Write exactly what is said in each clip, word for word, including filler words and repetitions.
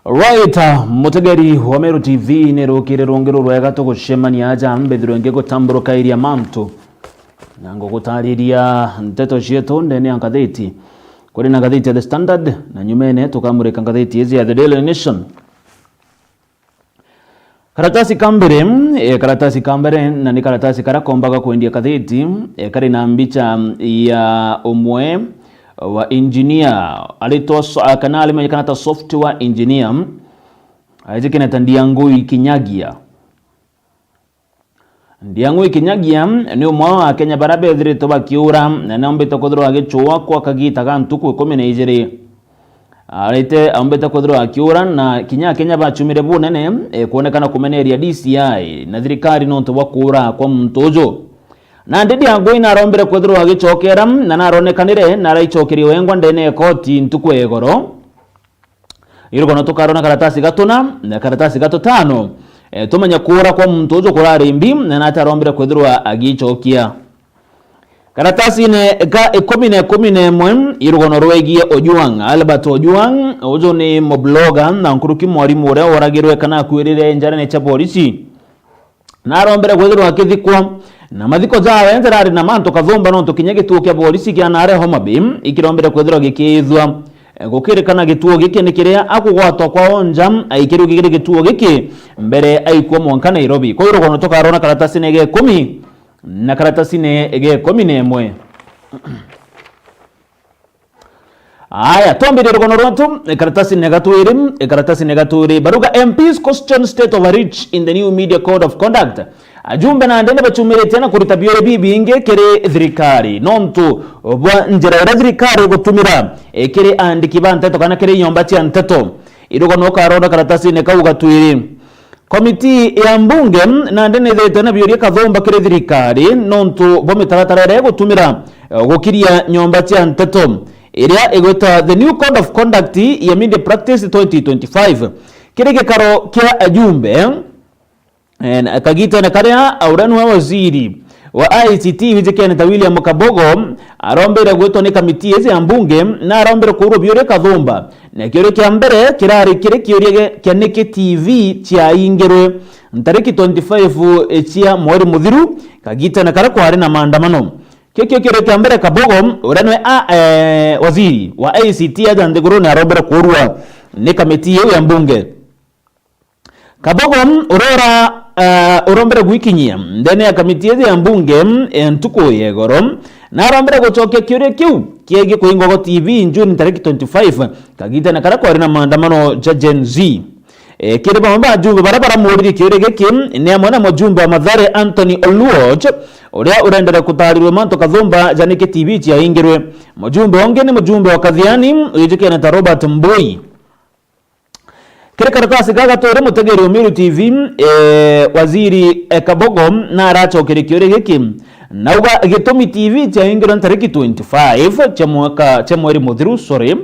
Right, mutegeri wa Meru T V, ni rukiri rungi rurwega tugucemania aja mbithirwe ngigutamburukairia mantu na ngugutariria nteto cietu ndene ya ngathiti. Kuri na ngathiti ya The Standard, na nyumene tukamurika ngathiti iji ya The Daily Nation. Karatasi ka mbere, e, karatasi ka mbere, na ni karatasi karia kombaga kwendia ngathiti, e, kari na mbicha ya umwe wa engineer, aritwa so-, a, kana arimenyekana ta software engineer, aijikene ta Ndiang'ui Kinyagia. Ndiang'ui Kinyagia ni umwe wa Akenya baria bethiritwe bakiura, na ni aumbite kwithirwa agicua kwa kagita ga ntuku ikumi na ijiri. Arite aumbite kwithirwa akiura, na kinya Akenya bachumire bunene, e, kwonekana kumeneria D C I na thirikari nontu bwa kuura kwa muntu uju. Nandi Ndiang'ui narombire kwithirwa agicokera, na naronekanire na araicokeria wengwa ndene ya koti ntuku ya igoro. Irugono tukarona karatasi ga tuna na karatasi ga tutano, e, tumenya kuura kwa muntu uju kurari mbi, na nati arombire kwithirwa agicokia. Karatasine ga ikumi na ikumi na imwe, irugono rwegie Ojwang, Albert Ojwang, uju ni mubloga na nkuruki mwarimu uria woragirwe kana akuirire njarene cia borisi. Narombere kwithirwa akithikwa, na mathiko jawe ntirari na mantu kathumba, nontu kinya gituo kia borisi kia nare Homa Bay ikirombere kwithirwa gikiithua. E, gukirikana gituo giki ni kiria akugwatwa kwao nja, aikirwe kiri gituo giki mbere aikua mwanka Nairobi. Kwa irugono tukarona karatasine ga ikumi na karatasine ga ikumi na imwe. Aya, twambirie rugono rwetu, e, karatasine ga twiri, e, karatasine ga twiri. Baruga M Ps question state overreach in the new media code of conduct. Ajumbe nandi ni bachumiritie na kuruta biuria bibingi kiri thirikari nontu bwa njira iria thirikari igutumira, e, kiri andiki ba nteto kana kiri nyomba cia nteto. Irugono ukarona karatasine kau ga twiri. Komiti ya mbunge nandi nithirite na biuria kathumba kiri thirikari nontu bwa mitaratara iria igutumira, eh, gukiria nyomba cia nteto iria igwita the new code of conduct ya media practice twenty twenty-five. Kiri gikaro kia ajumbe, eh, na kagitene karia uria niwe waziri wa I C T wijikene ta William Kabogo arombire gwitwa ni kamiti iji ya mbunge na arombire kuurwa biuria kathumba. Na kiuria kia mbere kirari kiri kiuria gia, kia niki T V ciaingirwe ntariki twenty-five cia mweri muthiru, kagitene karia kwari na maandamano. Kio kio kiuria kia mbere Kabogo, uria niwe a, eh, waziri wa I C T aja nthigurune arombire kuurwa ni kamiti iu ya mbunge. Kabogo, urora, eh, urombere gwikinyia ndene ya kamiti iji ya mbunge, eh, ntuku ya igoro, na arombere gucokia kiuria kiu kiegie kuingwa gwa T V June tariki twenty-five, kagitene karia kwari na maandamano ja Gen Z. Eh, kiri bamwe ba ajumbe baria baramuririe kiuria giki ni amwe na mujumbe wa Mathare Anthony Oluoch, uria urendere kutarirwe mantu kathumba ja niki T V ciaingirwe. Mujumbe ungi ni mujumbe wa Kathiani wijikene ta Robert Mbui. Kiri karatasi ga gatwiri mutegeri wa Meru T V, eh, waziri, eh, Kabogo na aracokeria kiuria giki, nauga gitumi T V ciaingirwe ntariki twenty-five cia mwaka, cia mweri muthiru, sorry,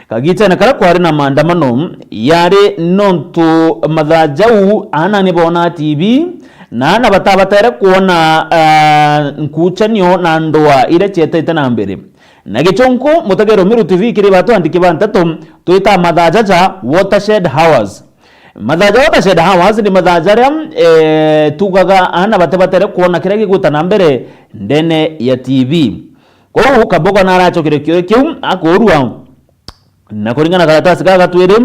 kagitene karia kwari na maandamano, yari nontu mathaa jau aana ni boonaa T V, na aana batabatere kwona, ah, nkuchanio na ndwaa iria cietete na mbere. Na gichunku, mutegero Meru T V kiri batu andiki ba nteto, twita mathaa jaja watershed hours. Mathaa ja watershed hours ni mathaa jaria, eh, tugaga aana batibatere kwona kiria gigwita na mbere ndene ya T V. Kwou Kabogo na aracokire kiuria kiu akurua. Na kuringana na karatasi ga gatwiri,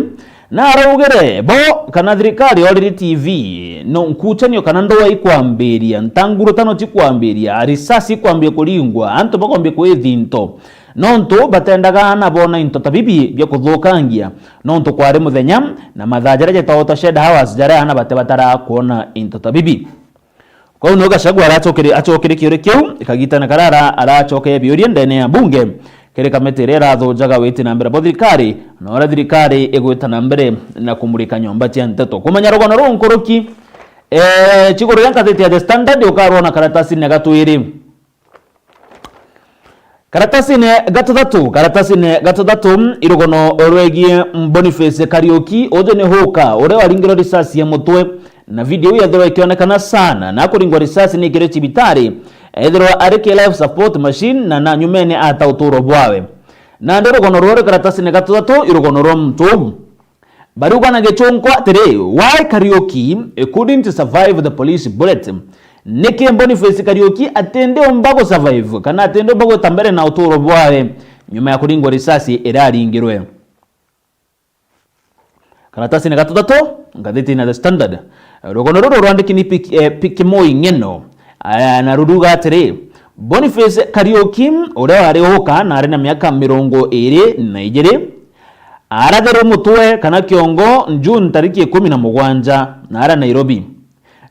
na araugire bo kana thirikari oriri T V, no nkuchanio kana ndwaa ikwambiria, ntangurutano chikwambiria, risasi ikwambia kuringwa, antu bakwambia kwithintwa, nontu batendaga aana boona into ta bibi bia kuthukangia, nontu kwari muthenya na mathaa jaria jetagwa watershed hours, jaria aana batibatara kwona into ta bibi. Kwou niu Gachagua aracokere-, acokere kiuria kiu, kagitene karia ara-, aracokeria biuria ndene ya mbunge kiri kamiti iria irathujaga witi na mbere bwa thirikari, na uria thirikari igwita na mbere na kumurika nyomba cia nteto. Kumenya rugono ruu nkuruki, eh, chiguru gia ngathiti ya The Standard ukarwona karatasine ga twiri. Karatasine ga tuthatu, karatasine ga tuthatu, irugono rwegie Boniface Kariuki, uju ni huka, uria waringirwe risasi ya mutwe, na video iu yethirwa ikionekana sana, na kuringwa risasi ni ikiri cibitari, ethirwa ari ki life support machine, na na nyumene ata uturo bwawe. Nandi rugono ruru karatasine ga tuthatu, irugono rwa muntu uu. Barauga na gichunku atiri, why Kariuki couldn't survive the police bullet? Niki Boniface Kariuki atindiumba gu survive kana atindiumba gwita mbere na uturo bwawe nyuma ya kuringwa risasi iria aringirwe? Karatasini ga tutatu, ngathitini ya The Standard. Rugono ruru rwandiki ni Pik-, eh, Pikimoi Ng'eno. Aya, na ruruga atiri, Boniface Kariuki, uria wari uka na ari na miaka mirongo iri na ijiri, arathirwe mutwe kana kiongo June tariki ikumi na mugwanja, na ara Nairobi.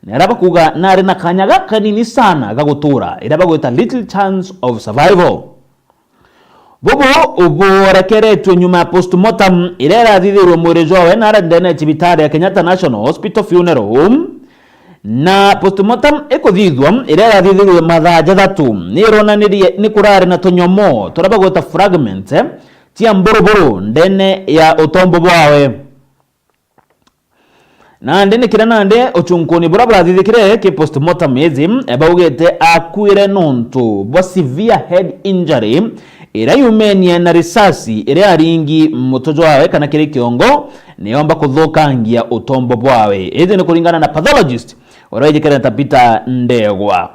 Ni ara bakuga na ari na kanya gakanini sana ga gutura, iria bagwita little chance of survival. Bubu burekeretue nyuma ya postmortem iria irathithirwe mwiri jwawe na ara ndene ya cibitari ya Kenyatta National Hospital Funeral Home. Na postmortem ikuthithwa iria irathithirwe mathaa jathatu ni ironanirie ni kurari na tunyomo turia bagwita fragments, eh, cia mburuburu ndene ya utombo bwawe. Nandi ni kiria nandi uchunkuni buria burathithikire ki postmortem iji, e, baugite akuire nontu bwa severe head injury iria yumenie na risasi iria aringi mutwe jwawe kana kiri kiongo, niyomba kuthukangia utombo bwawe. Iji ni kuringana na pathologist uria wijikire ta Peter Ndegwa.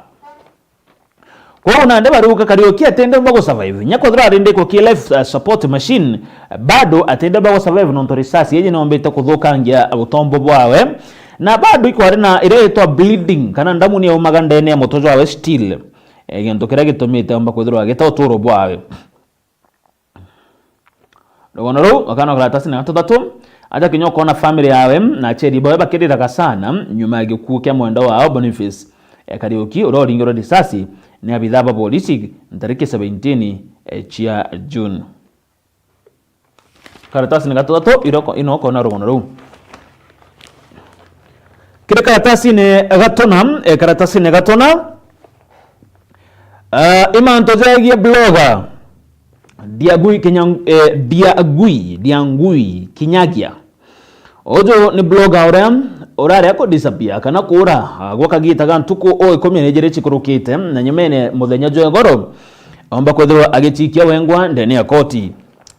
Kwou nandi barauga Kariuki atindiumba gu survive. Nya kwethirwa arindikwa ki life, uh, support machine, bado atindiumba gu survive nontu risasi iji niyombite kuthukangia utombo bwawe. Na bado ikwari na iria itwa bleeding, kana ndamu niyaumaga ndene ya mutwe jwawe still. E, gintu kiria gitumite omba kwithirwa agita uturo bwawe. Rugono ruu, akana karatasi na gatutatu, aja kinya ukona family yawe na aciari bawe bakiriraga sana nyuma ya gikuu kia mwendwa wao Boniface, e, Kariuki, uria uringirwe risasi ni abithaa ba polisi ntariki seventeen, e, cia June. Karatasi ni gatutatu, iroko, ino ukona rugono ruu. Kiri karatasi ni gatuna, e, karatasi ni gatuna, ah, imanto jegie blogger. Diagui Kinyang-, eh, Diagui, Diangui Kinyagia. Uju ni blogger uria urari aku disappear kana kuura, ah, gwa kagita ga ntuku o ikumi na ijiri cikurukite, na nyumene muthenya jwa igoro, omba kwithirwa agichikia wengwa ndene ya koti.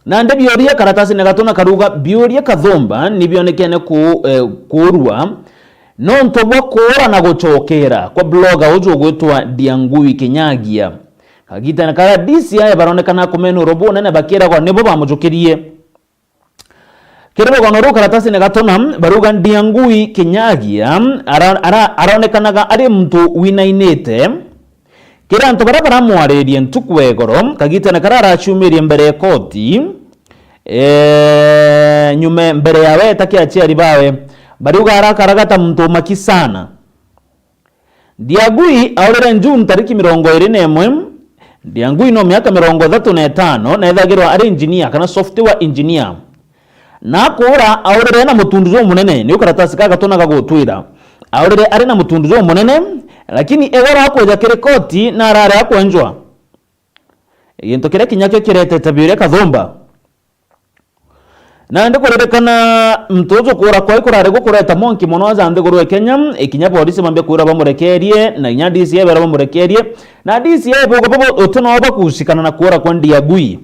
Nandi biuria karatasi ni gatuna karuga biuria kathumba ni bionekene ku-, eh, kuurua nontu bwa kuura na gucokera kwa blogger uju ugwitwa Diangui Kinyagia. Kagitene karia D C I baronekana kumenurwa bunene bakiragwa nibo bamujukirie. Kiri rugono ruu karatasi ni gatuna, baruga Ndiangui Kinyagia ara-, ara-, aronekanaga ari muntu winainite. Kiri antu baria baramwaririe ntuku ya igoro, kagitene karia araciumirie mbere ya koti, ee, nyume mbere ya weta kia aciari bawe, bariuga arakaragata muntu umaki sana. Ndiangui aurire June tariki mirongo iri na imwe. Ndiangui no miaka mirongo ithatu na itano na ethagirwa ari engineer kana software engineer. Na akuura aurire na mutundu jumunene, niu karatasi ka gatuna gagutwira. Aurire ari na mutundu jumunene, lakini igoro akweja kiri koti na arare akwenjwa. Gintu kiria kinya kio kiretete biuria kathumba. Nandi kuririkana muntu uju kuura kwai kurari gukureta monki mono aja nthiguru ya Kenya, ikinya polisi bambia kwira bamurekerie, na inya D C I bera bamurekerie, na D C I bogo bobo uti no bakusikana na kuura kwa Ndiangui.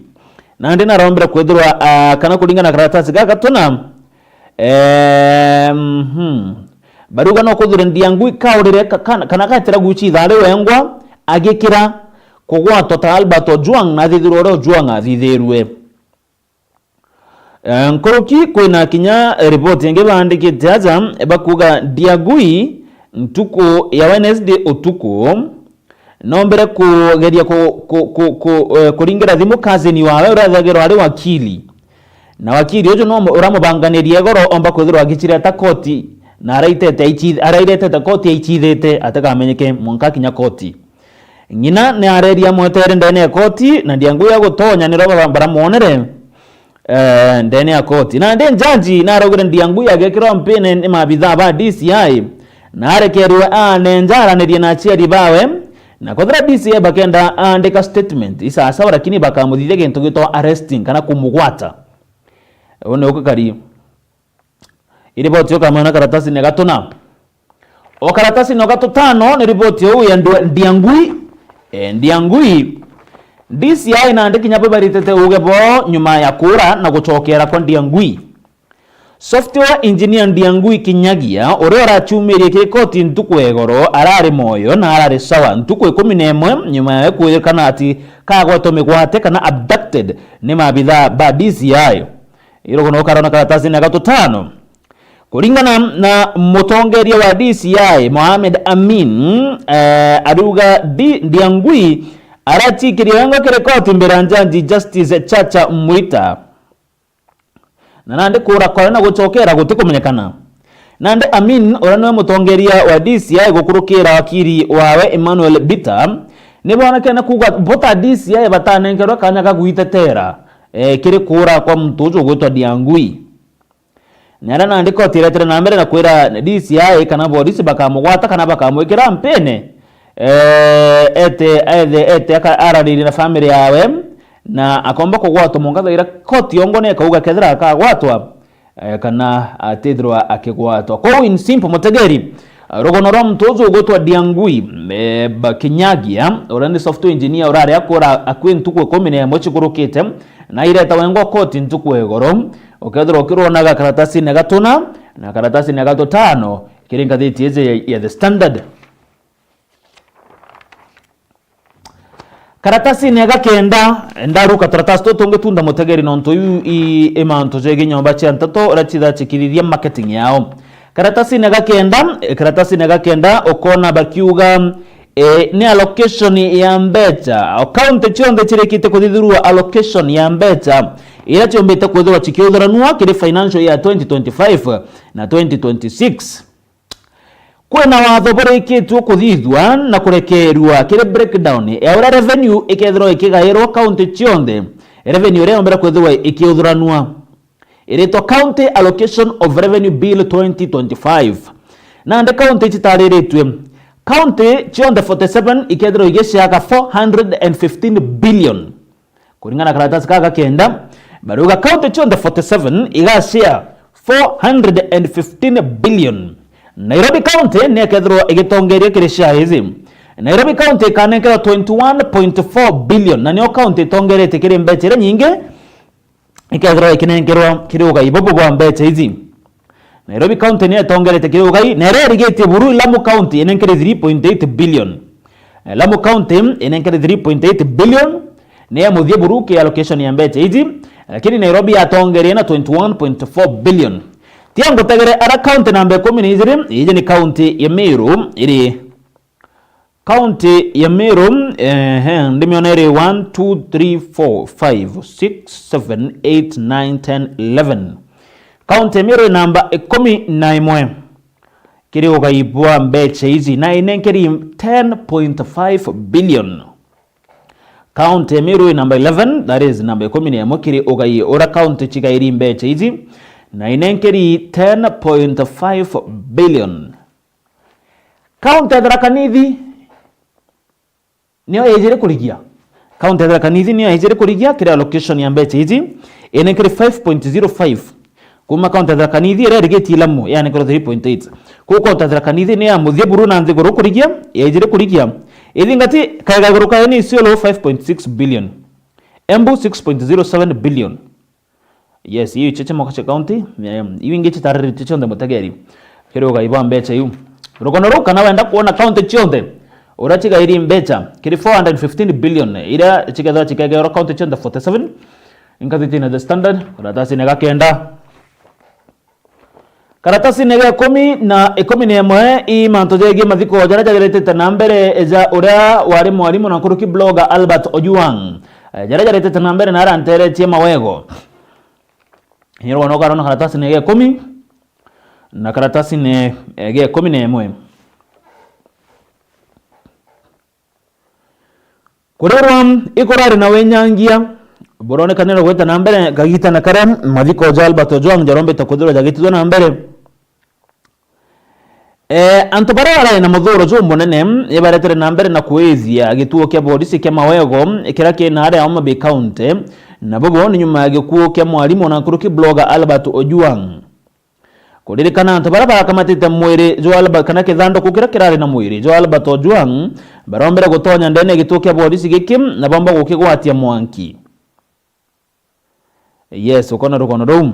Nandi narombire kwithirwa, ah, kana kuringana na karatasi gaka tuna, eh, mhm. Baruga no kwithirwa Ndiangui kaurire ka-, kana, kana gatira guchi ithari wengwa, agikira kugwatwa ta Albert Ojwang na athithirwe uria Ojwang athithirwe. Eh, nkuruki kwina kinya, eh, riboti ingi baandikite aja, eh, bakuga Ndiangui ntuku ya Wednesday utuku, nombere kugeria ku-, ku-, ku-, ku-, eh, kuringira thimu cousin wawe uria athagirwa ari wakili. Na wakili uju no mu-, uramubanganirie igoro omba kwithirwa agicireta koti, na araitete aichi-, arairetete koti aichithite atikamenyeke mwanka akinya koti. Ng'ina ni areria amwetere ndene ya koti, na Ndiangui agutonya niro bara-, baramwonere, eh, ndene ya koti. Nandi njaji naraugire Ndiangui agekirwa mpine ni maabithaa ba D C I, na arekerwe aane nja aranirie na aciari bawe, na kwethira D C I bakenda aandika statement, isasawa, lakini bakamuthithia gintu gitwa arresting kana kumugwata. Uu ni ukakari. I riboti ukamwona karatasi ni gatuna. O karatasi no gatutano ni riboti uu ya ndwe-, Ndiangui. E, Ndiangui. D C I nandi kinya bo baritete uge bo nyuma ya kuura na gucokera kwa Ndiangui. Software engineer Ndiangui Kinyagia, uria urachumirie kiri koti ntuku ya igoro, arari moyo na arari sawa ntuku ikumi na imwe nyuma ya kwirikana ati kagwetwa migwate kana abducted ni maabithaa ba D C I. Irugono ukarona karatasini ya gatutano. Kuringana na mutongeria wa D C I, Mohamed Amin, eh, ariuga Di-, Ndiangui aratikirie wengo kiri koti mbere ya njanji Justice Chacha Mwita. Na nandi kuura kwawe na gucokera gutikumenyekana. Nandi Amin, uria niwe mutongeria wa D C I gukurukira wakiri wawe Emmanuel Bitter, nibonekene kuuga bo ta D C I batanenkerwe kanya ga gwitetera, eh, kiri kuura kwa muntu uju ugwitwa Ndiangui. Ni aria nandi koti iretere na mbere na kwira D C I kana borisi bakamugwata kana bakamwikira mpini, eh, ete, ethe, ete aka-, araririe na family yawe, na akomba kugwatwa mwanka thaira koti yongwa ni ikauga kethira akagwatwa, eh, kana atithirwa akigwatwa. Kwou in simple, mutegeri, rugono rwa muntu uju ugwitwa Ndiangui, eh, ba-, Kinyagia, uria ni software engineer urari akura akui ntuku ikumi na imwe cikurukite, na ireta wengwa koti ntuku ya igoro, ukethirwa ukirwonaga karatasini ya gatuna na karatasini ya gatutano kiri ngathiti iji ya, ya The Standard. Karatasini ya gakenda, ndaruka turatasi tutu tungi tunda mutegeri, nontu iu i, i mantu jegi nyomba cia nteto uria cithachikirithia marketing yao. Karatasini ya gakenda, eh, karatasini ya gakenda ukona bakiuga, eh, ni allocation ya mbecha. O county cionthe cirikite kuthithirua allocation ya mbecha iria ciombite kwithirwa cikiuthuranua kiri financial year twenty twenty-five na twenty twenty-six. Kwina watho burikitue kuthithua na kurekerua kiri breakdown ya uria revenue ikethirwa ikigairwa county cionthe, revenue iria yombere kwithirwa ikiuthuranua. Iritwa County Allocation of Revenue Bill twenty twenty-five. Nandi county icitariritue. County cionthe forty-seven ikethirwa igiciaga four hundred and fifteen billion. Kuringana na karatasi kaka kenda, barauga county cionthe forty-seven igashare four hundred and fifteen billion. Nairobi County niekethirwa igitongeria kiri share ici. Nairobi County ikanenkerwa twenty-one point four billion, na nio county itongerete kiri mbecha iria nyingi ikethirwa ikinenkerwa kiri ugai bubu bwa mbecha ici. Nairobi County niyo itongerete kiri ugai, na iria irigitie buru Lamu County inenkere three point eight billion. Eh, Lamu County inenkere three point eight billion, ni ya muthia buru ki allocation ya mbecha ici, lakini Nairobi yatongerie na twenty-one point four billion. Tia ngutegere ara county namba ikumi na ijiri, iji ni county ya Meru, iri County ya Meru, ehe, ndimiona iri one, two, three, four, five, six, seven, eight, nine, ten, eleven. County ya Meru iri namba ikumi na imwe kiri ugai bwa mbecha ici, na inenkeri ten point five billion. County ya Meru iri namba eleven, that is namba ikumi na imwe kiri ugai ura county cigairi mbecha ici, na inenkeri ten point five billion. County ya Tharaka Nithi niyo ijiri kurigia. County ya Tharaka Nithi niyo ijiri kurigia kiri allocation ya mbecha ici, inenkeri five point zero five. Kuma county ya Tharaka Nithi iria irigitie Lamu, yani koro three point eight. Kuu county ya Tharaka Nithi ni ya muthia buru na nthiguru kurigia, ya ijiri kurigia. Ithingati kaega iguru kayo ni Isiolo five point six billion. Embu six point zero seven billion. Yes, iu icio cia Mokache County, em, iu ingi citariritie cionthe mutegeri. Kiri ugai bwa mbecha iu. Rugono ruu kana wenda kuona county cionthe uria cigairi mbecha, kiri four hundred fifteen billion, iria cikethirwa cikegerwa county cionthe forty-seven, inkathitine The Standard, karatasine ga kenda. Karatasine ga ikumi na ikumi na imwe, i mantu jegie mathiko jaria jajaritite na mbere ja uria wari mwarimu na nkuruki blogger Albert Ojwang, eh, jaria jaritite na mbere na aranteretie mawego. Nyirwa no karona karatasine ga ikumi na karatasine, eh, ga ikumi na imwe. Kurirwa ikurari na winyangia buronekanire gwita na mbere kagita na karia mathiko ja Albert Ojwang jarombite kwithirwa jagitithua na mbere. Eh, antu baria barari na muthuro jumunene ibaretere na mbere na kwithia gituo kia borisi kia Mawego kiria ki na aria Homa Bay County, na bubu ni nyuma ya gikuo kia mwarimu na nkuruki blogger Albert Ojwang. Kuririkana antu baria barakamatite mwiri jwa Albert, kana kithanduku kiria kirari na mwiri jwa Albert Ojwang, barombire gutonya ndene ya gituo kia borisi giki na bomba gukigwatia mwanki. Yes, ukona rugono ruu.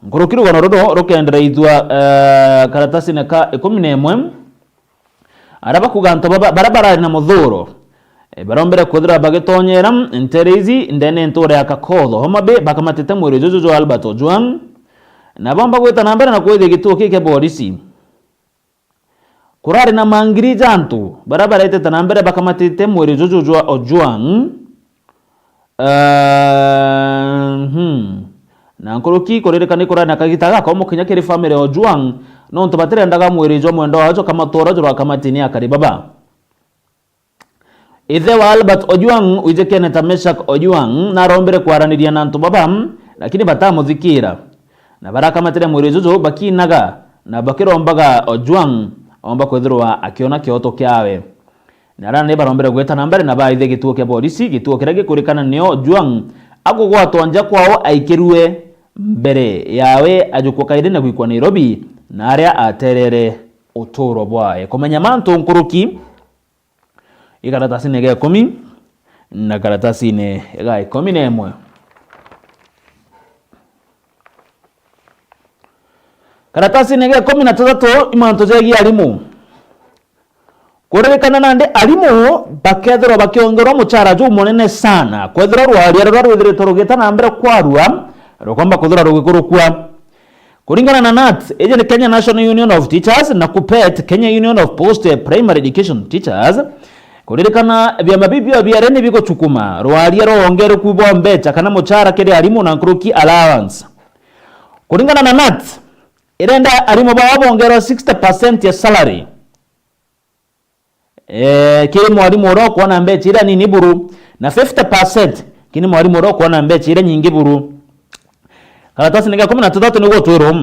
Nkuruki rugano ruru rukendereithua, eh, karatasine ka ikumi na imwe, aria bakuuga antu baba, baria barari na muthuuro, eh, barombere kwithirwa bagitonyera nteere iji ndene ntuura ya Kakotho, Homa Bay, bakamatite mwiri juju jwa Albert Ojwang, na bomba gwita na mbere na kwithia gituo kii kia borisi. Kurari na mangiri ja antu baria baretete na mbere bakamatite mwiri juju jwa Ojwang. Eeh, hmm. Na nkuruki kuririkana ni kurari na kagita gakaumu kinya kiri family ya Ojwang, nontu batirendaga mwiri jwa mwendwa wao jukamatuura juru wa kamatini akari baba. Ithe wa Albert Ojwang wijikene ta Meshack Ojwang narombire kwaraniria na antu baba, lakini batamuthikira. Na barakamatire mwiri juju bakinaga na bakirombaga Ojwang omba kwithirwa akiona kioto kiawe. Na aria ni barombire gwita na mbere na baithie gituo kia borisi, gituo kiria gikurikana nio Ojwang akugwatwa nja kwao aikirue mbere yawe ajukua kairi na gwikwa Nairobi, na aria aterere uturo bwawe. Kumenya mantu nkuruki, i karatasine ga ikumi na karatasine ga ikumi na imwe. Karatasine ga ikumi na jathatu, i mantu jegie arimu. Kuririkana nandi arimu bakethirwa bakiongerwa muchara jumunene sana, kwethirwa rwaria ruria rwithiritwe rugita na mbere kwarua rukomba kwithirwa rugikurukua. Kuringana na nat, iji ni Kenya National Union of Teachers, na KUPPET, Kenya Union of Post Primary Education Teachers, kuririkana biama biu bio biari ni biguchukuma rwaria rwa wongereku bwa mbecha kana muchara kiri arimu na nkuruki allowance. Kuringana na nat, irenda arimu bao bongerwa sixty percent ya salary. Eh, kiri mwarimu uria ukwona mbecha iria nini buru, na fifty percent kiri mwarimu uria ukwona mbecha iria nyingi buru. Karatasine ga ikumi na jathatu niguo twirwo,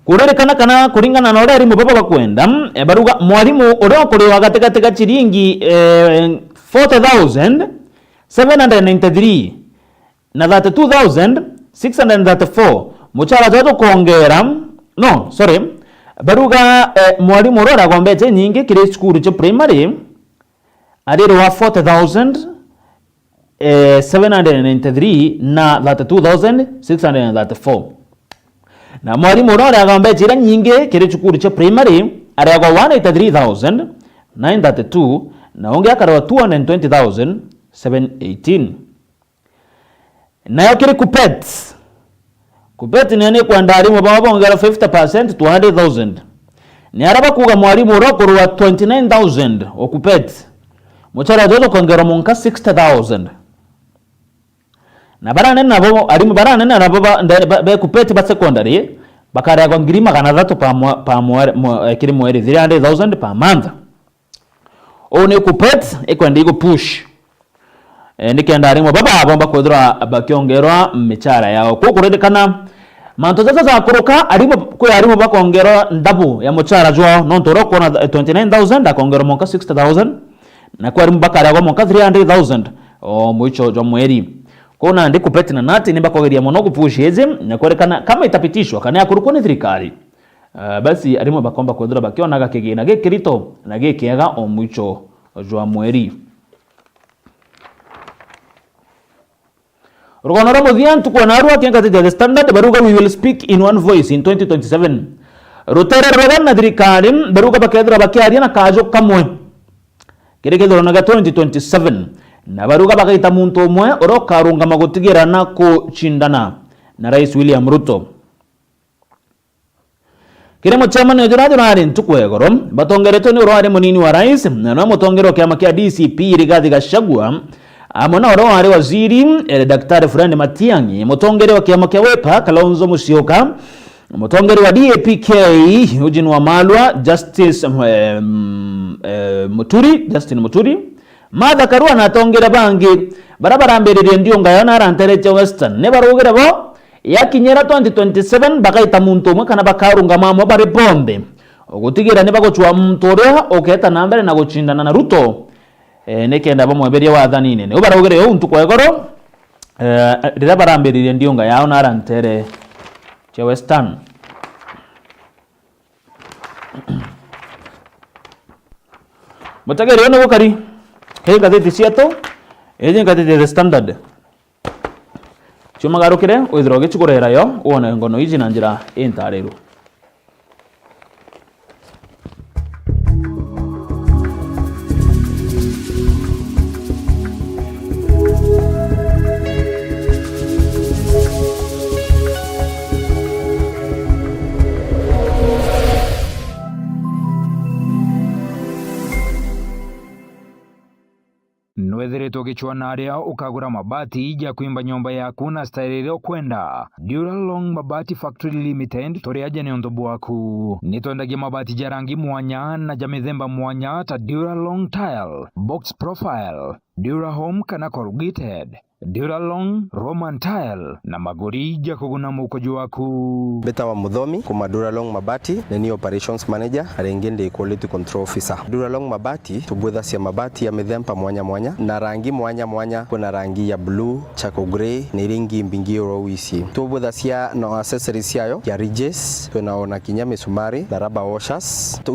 kuririkana kana kuringana na uria arimu baba bakwenda, eh, baruga mwarimu uria ukuriwa gatigati ga chiringi, eh, forty thousand seven hundred ninety-three na thirty-two thousand six hundred thirty-four, muchara jwao jukongera, no, sorry, baruga, eh, mwarimu uria uragwa mbecha inyingi kiri cukuru cia primary arirwa forty thousand, eh, seven hundred ninety-three na thirty-two thousand six hundred thirty-four. Na mwarimu uria uragwa mbecha iria nyingi kiri cukuru cia primary ariagwa one eighty-three thousand nine thirty-two, na ungi akarwa two hundred twenty thousand seven eighteen. Nayo kiri KUPPET, KUPPET niyo nikwenda arimu bao bongerwa fifty percent to hundred thousand. Ni aria bakuuga mwarimu uria ukurwa twenty-nine thousand o KUPPET, muchara jwao jukongerwa mwanka sixty thousand. Na baranene nabo, arimu baranene nabo ba, nde-, ba, be KUPPET ba secondary, bakaregwa ngiri magana jathatu pa mwa-, pa mwa-, mwa-, eh, kiri mweri, three hundred thousand per month. Uu ni KUPPET ikwenda igupush, eh, nikenda arimu baba bomba kwithirwa bakiongerwa michara yao. Kuu kuririkana, mantu jaja jakuruka, arimu, kwi arimu bakongerwa ndabu ya muchara jwao, nontu uria ukwona, eh, twenty-nine thousand akongerwa mwanka sixty thousand, na kwi arimu bakaregwa mwanka three hundred thousand o mwicho jwa mweri. Kuu nandi KUPPET na nat ni bakogeria mono gupush iji, na kwerikana kama itapitishwa kana yakurukwa ni thirikari, Ah, basi arimu bakomba kwithirwa bakionaga kigina gikirito na gikiega o mwicho jwa mweri. Rugano rwa muthia ntuku ya narua, kingatithia The Standard, baruga, "We will speak in one voice in twenty twenty-seven." Rutere rwega na thirikari, baruga, bakethirwa bakiaria na kaju kamwe kiri kithurano gia twenty twenty-seven, na baruga bagaita muntu umwe uria ukarungama gutigira na kucindana na Rais William Ruto. Kiri mucemanio juria jurari ntuku ya igoro, batongeretwe ni uria wari munini wa rais, na niwe mutongeria wa kiama kia D C P Rigathi Gachagua, amwe na uria wari waziri, eh, Daktari Fred Matiang'i, mutongeria wa kiama kia Wiper, Kalonzo Musyoka, mutongeria wa D A P K, Eugene Wamalwa, Justice, em, eh, Muturi, Justin Muturi, Martha Karua na atongeria bangi baria barambiririe ndiunga yao na aranteretie Western, ni baraugire bo, yakinyira twenty twenty-seven, bagaita muntu umwe kana bakarungama amwe bari bonthe, gutigira ni bagucua muntu uria ukeeta na mbere na gucindana na Ruto, eh, nikenda bamweberie wathanine. Niu baraugire uu ntuku ya igoro, eh, riria barambiririe ndiunga yao na arantere cia Western. Mutegeri uyu ni gukari. Kiri ngathiti cietu, iji ngathiti ya The Standard. Chumagarukire, withirwa ugicigurira yo, wone ngono iji na njira intaariru. Nwethiritwe ugicwaa na aria ukagura mabati ja kwimba nyomba yaku na style iria ukwenda? Duralong Mabati Factory Limited turi aja niuntu bwaku. Nitwendagia mabati ja rangi mwanya na ja mithemba mwanya ta Duralong Tile, Box Profile, Durahome kana Corrugated, Duralong, Roman Tile na maguri ja kuguna mukuju waku. Mbitawa Muthomi kuma Duralong Mabati, ni ni operations manager, na ringi ndi quality control officer. Duralong Mabati tubwithacia mabati ya mithemba mwanya mwanya na rangi mwanya mwanya. Kwina rangi ya blue, charcoal grey na iria ingi mbingi uro wisi. Tubwithacia na accessories ciayo ya ridges, twina ona kinya misumari na rubber washers. Tu-